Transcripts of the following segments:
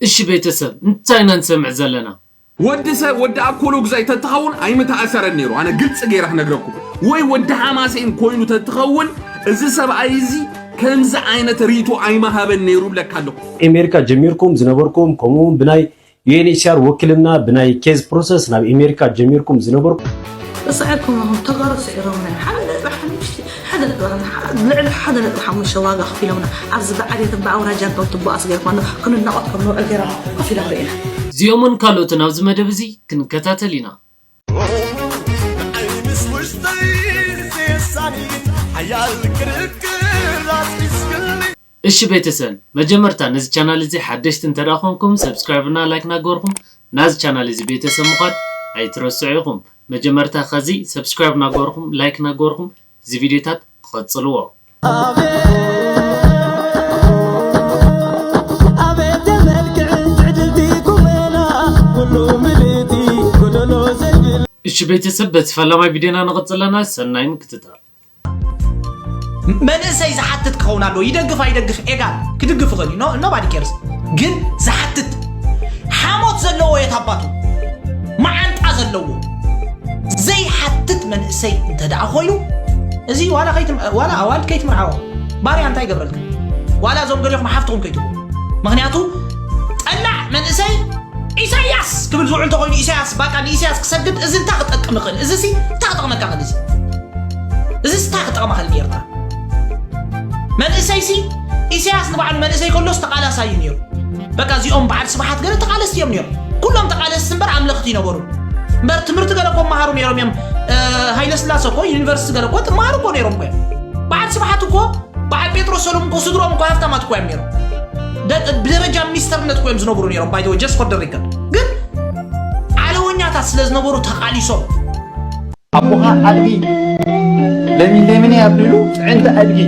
እሺ ቤተሰብ እንታይ ኢና ንሰምዕ ዘለና? ወዲ ሰብ ወዲ ኣኮሎ ግዛይ ተትኸውን ኣይምተኣሰረን ነይሩ። ኣነ ግልፂ ገይረ ክነግረኩም፣ ወይ ወዲ ሓማሴን ኮይኑ ተትኸውን እዚ ሰብኣይ እዚ ከምዚ ዓይነት ሪቱ ኣይመሃበን ነይሩ ብለካ ኣለኹ። ኣሜሪካ ጀሚርኩም ዝነበርኩም ከምኡውን ብናይ ዩ ኤን ኤች ሲ ኣር ወክልና ብናይ ኬዝ ፕሮሰስ ናብ ኣሜሪካ ጀሚርኩም ዝነበርኩም ተሳዒርኩም ኢኹም ተጋሩ ስዒሮምና ሓደ ነጥቢ ሓሙሽተ ሓደ ነጥቢ ሓደ ልዕሊ ሓደ ነጥቢ ሓሙሽተ ዋጋ ከፊሎምና ኣብዚ ብዓሌትን ብኣውራጃን ከም ትቦ ኣስገርኳና ክንናቆት ከም ንውዕል ገይሮም ከፊሎም ርኢና። እዚኦምን ካልኦትን ኣብዚ መደብ እዚ ክንከታተል ኢና። እሺ ቤተሰብ መጀመርታ ነዚ ቻናል እዚ ሓደሽቲ እንተደኣ ኮንኩም ሰብስክራይብ እና ላይክ ናገርኩም ናዚ ቻናል እዚ ቤተሰብ ምዃን ኣይትረስዑ ኢኹም። መጀመርታ ከዚ ሰብስክራይብ ናገርኩም ላይክ ናገርኩም እዚ ቪዲዮታት ክቐጽልዎ። እሺ ቤተሰብ በቲ ፈላማይ ቪዲዮና ንቐጽለና ሰናይ ምክትታል። መንእሰይ ዝሓትት ክኸውን ኣለዎ። ይደግፍ ኣይደግፍ ኤጋል ክድግፍ ይኽእል እዩ። ኖ- nobody cares። ግን ዝሓትት ሓሞት ዘለዎ የት ኣባቱ መዓንጣ ዘለዎ ዘይሓትት መንእሰይ እንተ ደኣ ኮይኑ እዚ ዋላ ከይትም- ዋላ ኣዋልድ ከይትምርዓዎ ባርያ እንታይ ይገብረልካ? ዋላ እዞም ገሊኹም ሓፍትኹም ከይትብሉ። ምክንያቱ ጠላዕ መንእሰይ ኢሳያስ ክብል ዝውዕል እንተኮይኑ ኢሳያስ ባቃ ንኢሳያስ ክሰግድ እዚ እንታይ ክጠቅም ይኽእል? እዚ ሲ እንታይ ክጠቅመካ ይኽእል? እዚ እዚ ስታ ክጠቕማ ከል ኔርና መንእሰይሲ ኢሳያስ ንባዕሉ መንእሰይ ከሎስ ተቓላሳይ እዩ ነይሩ። በቃ እዚኦም በዓል ስብሓት ገለ ተቓለስቲ እዮም ነይሩ። ኩሎም ተቓለስቲ እምበር ኣምለኽቲ ይነበሩ እምበር ትምህርቲ ገለ እኮ መሃሩ ነይሮም እዮም። እ፣ ሃይለ ስላሰ እኮ ዩኒቨርሲቲ ገለ እኮ ትመሃሩ እኮ ነይሮም እኮ እዮም። በዓል ስብሓት እኮ በዓል ጴጥሮስ ሰሎም እኮ ስድሮም እኮ ሃፍታማት እኮ እዮም ነይሮም። ደ- ብደረጃ ሚኒስተርነት እኮ እዮም ዝነብሩ ነይሮም። ባይተወ ጀስት ፎር ደ ሪከርድ ግን ዓለወኛታት ስለ ዝነበሩ ተቓሊሶም ኣቦኻ ኣድጊ ለሚን ለሚን ኣቢሉ ጥዕንቲ ኣድጊ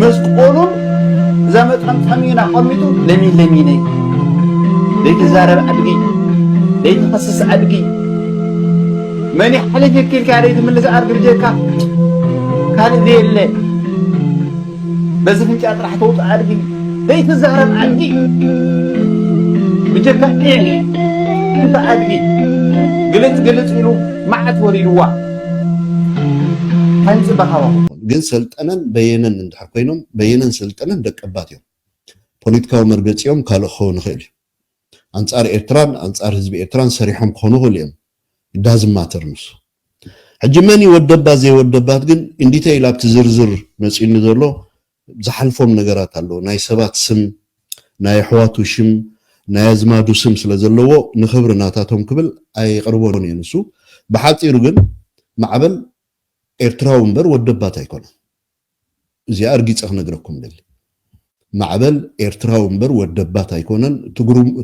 መስቆሉን እዛ መጥረምጠሚኡን ኣቐሚጡ ለሚን ለሚነይ ዘይትዛረብ ኣድጊ ዘይትኸስስ ኣድጊ መን ይሓልፍ ይክልካ ዘይትምልስ ኣድጊ ብጀካ ካልእ ዘየለ በዚ ፍንጫ ጥራሕ ተውፅእ ኣድጊ ዘይትዛረብ ኣድጊ ብጀካ ዒሕ እንተ ኣድጊ ግልፅ ግልፅ ኢሉ መዓት ወሪድዋ ሓንፂ በሃዋ ግን ሰልጠነን በየነን እንድሕር ኮይኖም በየነን ሰልጠነን ደቀባት እዮም። ፖለቲካዊ መርገፂኦም ካልእ ክኸውን ይኽእል እዩ። ኣንፃር ኤርትራን ኣንፃር ህዝቢ ኤርትራን ሰሪሖም ክኾኑ ይኽእሉ እዮም። ዳዝም ማተር ንሱ ሕጂ መን ይወደባት ዘይወደባት ግን እንዲተ ኢላ ኣብቲ ዝርዝር መፂኒ ዘሎ ዝሓልፎም ነገራት ኣለዉ። ናይ ሰባት ስም፣ ናይ ኣሕዋቱ ሽም፣ ናይ ኣዝማዱ ስም ስለ ዘለዎ ንኽብሪ ናታቶም ክብል ኣይቕርቦን እየ። ንሱ ብሓፂሩ ግን ማዕበል ኤርትራዊ እምበር ወደባት ኣይኮነን። እዚኣ ኣርጊፀ ክነግረኩም ደሊ። ማዕበል ኤርትራዊ እምበር ወደባት ኣይኮነን።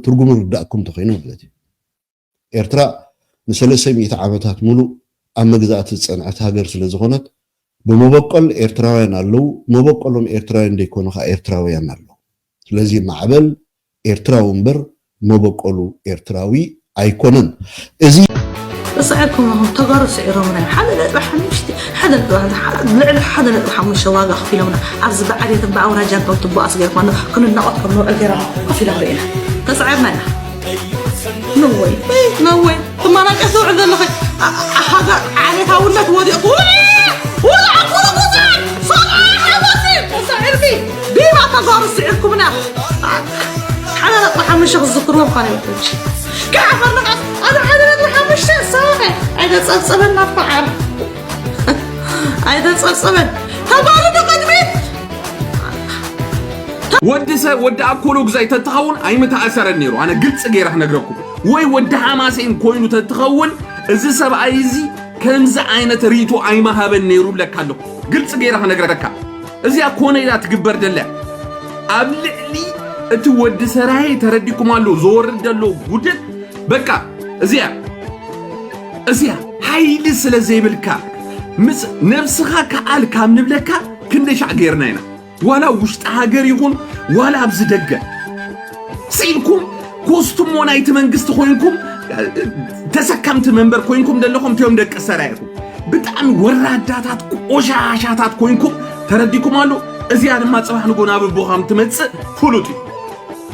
ትርጉሙ ርዳእኩም ተኮይኑ ማለት እዩ። ኤርትራ ንሰለስተ ሚእቲ ዓመታት ሙሉእ ኣብ መግዛእቲ ዝጸንዐት ሃገር ስለ ዝኾነት፣ ብመበቆል ኤርትራውያን ኣለዉ፣ መበቆሎም ኤርትራውያን ዘይኮኑ ከኣ ኤርትራውያን ኣለዉ። ስለዚ ማዕበል ኤርትራዊ እምበር መበቆሉ ኤርትራዊ ኣይኮነን። እዚ ተሳዒርኩም ኢኹም ተጋሩ ስዒሮምና እዮም ሓደ ነጥቢ ሓሙሽተ ሓደ ነጥቢ ሓደ ልዕሊ ሓደ ነጥቢ ሓሙሽተ ዋጋ ከፊሎምና ኣብዚ ብዓሌትን ብኣውራጃን ከም ትቦ ኣስገርኳና ክንናቆት ከም ንውዕል ገይሮም ከፊሎም ርኢና ተሳዒርና ኢና ነወይ ነወይ ትመናቀስ ትውዕል ዘለኺ ሃገር ዓሌታውነት ወዲቑ ወላ ዓቁሩ ጉዛን ሰብዓ ሓወሲ ተሳዒርኒ ቢባ ተጋሩ ስዒርኩምና ሓደ ነጥቢ ሓሙሽተ ክዝክርዎ እኳ ነይሩ ሕጂ ክዓፈር ንቓስ ኣብ ሓደ ነጥቢ ሓሙሽተ ሰባኸ ኣይተጸብጸበን ናትኳ ዓር ኣይተጸብጸበን ተጓሩ ብቕድሚት ወዲ ሰብ ወዲ ኣኮሎ ግዛይ ተትኸውን ኣይምተኣሰረን ነይሩ። ኣነ ግልፂ ገይረ ክነግረኩም ወይ ወዲ ሓማሴን ኮይኑ ተትኸውን እዚ ሰብኣይ እዚ ከምዚ ዓይነት ሪቱ ኣይመሃበን ነይሩ ብለካ ኣለኹ። ግልፂ ገይረ ክነግረካ እዚኣ ኮነ ኢላ ትግበር ደለ ኣብ ልዕሊ እቲ ወዲ ሰራሄ ተረዲኩም ኣሎ ዘወርድ ዘሎ ጉድት በቃ እዚኣ እዚኣ ሓይሊ ስለ ዘይብልካ ምስ ነብስኻ ከኣል ካብ ንብለካ ክንደይ ሻዕ ገይርና ኢና ዋላ ውሽጢ ሃገር ይኹን ዋላ ኣብዚ ደገ ስኢልኩም ኮስትሞ ናይቲ መንግስቲ ኮይንኩም ተሰከምቲ መንበር ኮይንኩም ዘለኹም እቲኦም ደቂ ሰራይ ኢኹም ብጣዕሚ ወራዳታት ቆሻሻታት ኮይንኩም ተረዲኩም ኣሎ እዚኣ ድማ ፅባሕ ንጎ ናብ ኣቦኻም ትመፅእ ፍሉጥ እዩ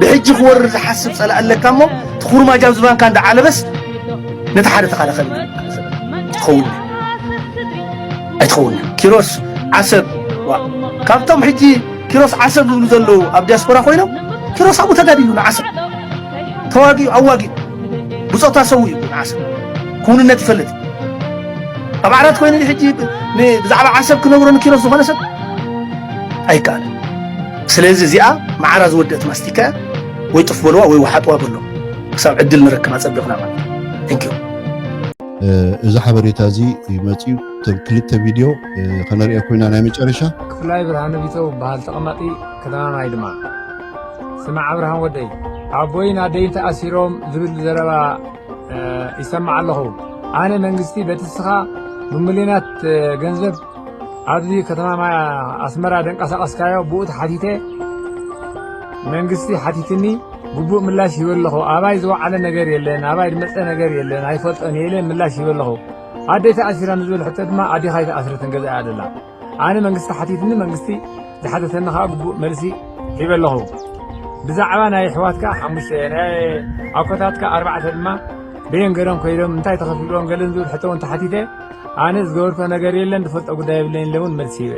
ብሕጂ ክወርር ዝሓስብ ጸላእ ኣለካ እሞ፣ እቲ ኩርማጅ ኣብ ዝባንካ እንዳዓለበስ ነቲ ሓደ ተኸላኸል። ትኸውን ኣይትኸውን። ኪሮስ ዓሰብ፣ ዋ፣ ካብቶም ሕጂ ኪሮስ ዓሰብ ዝብሉ ዘለዉ ኣብ ዲያስፖራ ኮይኖም፣ ኪሮስ ኣብኡ ተጋዲሉ ንዓሰብ ተዋጊኡ፣ ኣዋጊኡ፣ ብጾታ ሰዊኡ ንዓሰብ ክውንነት ይፈልጥ። ኣብ ዓራት ኮይኑ ሕጂ ብ-፣ ን-፣ ብዛዕባ ዓሰብ ክነግሮ ንኪሮስ ዝኾነ ሰብ ኣይከኣልን። ስለዚ እዚኣ ማዕራ ዝወደት ማስቲካ እያ። ወይ ጥፍ በልዋ ወይ ወሓጥዋ በሎ። ክሳብ ዕድል ንረክብ ኣጸቢቕና ማለት እዩ። Thank you። እዚ ሓበሬታ እዚ መፂኡ ክልተ ቪድዮ ከነሪኦ ኮይና ናይ መጨረሻ። ክፍላይ ብርሃነ ቢተው በሃል ተቐማጢ ከተማ ማይ ድማ። ስማዕ ኣብርሃም ወደይ፣ ኣቦይን ኣደይን ተኣሲሮም ዝብል ዘረባ ይሰማዕ ኣለኹ። ኣነ መንግስቲ በቲ እስኻ ብሚልዮናት ገንዘብ ኣብዚ ከተማ ኣስመራ ደንቀሳቐስካዮ ብኡ ተሓቲተ፣ መንግስቲ ሓቲትኒ፣ ግቡእ ምላሽ ሂበ ኣለኹ። ኣባይ ዝወዓለ ነገር የለን፣ ኣባይ ዝመፀ ነገር የለን፣ ኣይፈልጦን እየ ኢለ ምላሽ ሂበ ኣለኹ። ኣደይ ተኣሲራ ንዝብል ሕቶ ድማ ኣዴኻ ኣይተኣስረትን፣ ገዛ እያ ዘላ። ኣነ መንግስቲ ሓቲትኒ፣ መንግስቲ ዝሓተተኒ ከዓ ግቡእ መልሲ ሂበ ኣለኹ። ብዛዕባ ናይ ኣሕዋትካ ሓሙሽተ፣ ናይ ኣኮታትካ ኣርባዕተ ድማ በየን ገይሮም ከይዶም፣ እንታይ ተኸፊልዎም ገለን ዝብል ሕቶ እውን ተሓቲተ፣ ኣነ ዝገበርኮ ነገር የለን፣ ዝፈልጦ ጉዳይ የብለይን ኢለ እውን መልሲ ሂበ።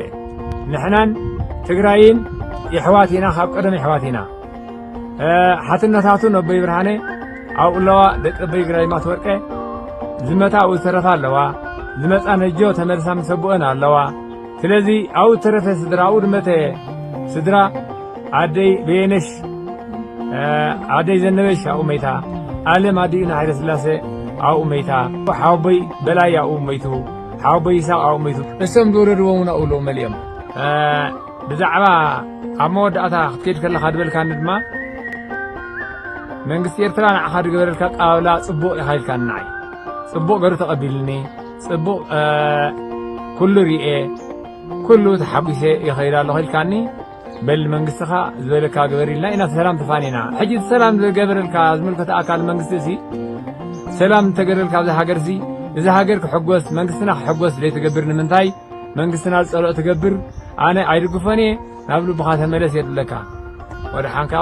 ንሕናን ትግራይን የሕዋት ኢና፣ ካብ ቀደም የሕዋት ኢና። ሓትነታቱ ነቦይ ብርሃነ ኣብኡ ኣለዋ፣ ደቂ ኣቦይ ግራይ ማትወርቀ ዝመታ ኣብኡ ዝተረፋ ኣለዋ፣ ዝመፃ ነጆ ተመልሳ ምስ ኣቦአን ኣለዋ። ስለዚ ኣብኡ ዝተረፈ ስድራ፣ ኣብኡ ዝመተ ስድራ ኣደይ በየነሽ፣ ኣደይ ዘነበሽ ኣብኡ መይታ፣ ኣለም ኣዲኡና ሃይለ ስላሴ ኣብኡ መይታ፣ ሓወቦይ በላይ ኣብኡ መይቱ፣ ሓወቦይ ይሳቕ ኣብኡ መይቱ። እሶም ዝወለድዎም እውን ኣብኡ ኣለዉ መሊኦም። ብዛዕባ ኣብ መወዳእታ ክትከይድ ከለኻ ዝበልካኒ ድማ መንግስቲ ኤርትራ ንዓኻ ዝገበረልካ ኣቀባብላ ጽቡቕ ኢኻ ኢልካኒ። ንዓይ ጽቡቕ ገሩ ተቐቢልኒ፣ ጽቡቕ ኩሉ ሪኤ፣ ኩሉ ተሓጒሰ ይኸይድ ኣለኹ ኢልካኒ። በል መንግስትኻ ዝበለካ ግበር ኢልና ኢና ሰላም ተፋኒና። ሕጂ እቲ ሰላም ዝገበረልካ ዝምልከተ ኣካል መንግስቲ እዚ ሰላም እንተገረልካ ኣብዚ ሃገር እዚ፣ እዚ ሃገር ክሕጎስ መንግስትና ክሕጎስ ዘይትገብር ንምንታይ? መንግስትና ዝጸልኦ ትገብር፣ ኣነ ኣይድግፎን እየ፣ ናብ ልብኻ ተመለስ እየ ዝብለካ። ወደሓንካ።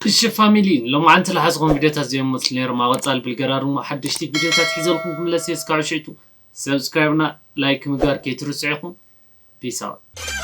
እሺ ፋሚሊ፣ ሎማዓንቲ ዝሓዝኹም ቪድዮታት እዚኦም መፅኡ ነይሮም። ኣብ ቀፃሊ ብልገራርሙ ሓደሽቲ ቪድዮታት ሒዘልኩም ክምለስ እየ። እስካብ ሽዕቱ ሰብስክራይብና ላይክ ምግባር ከይትርስዑ ኢኹም። ፒስ ኣውት።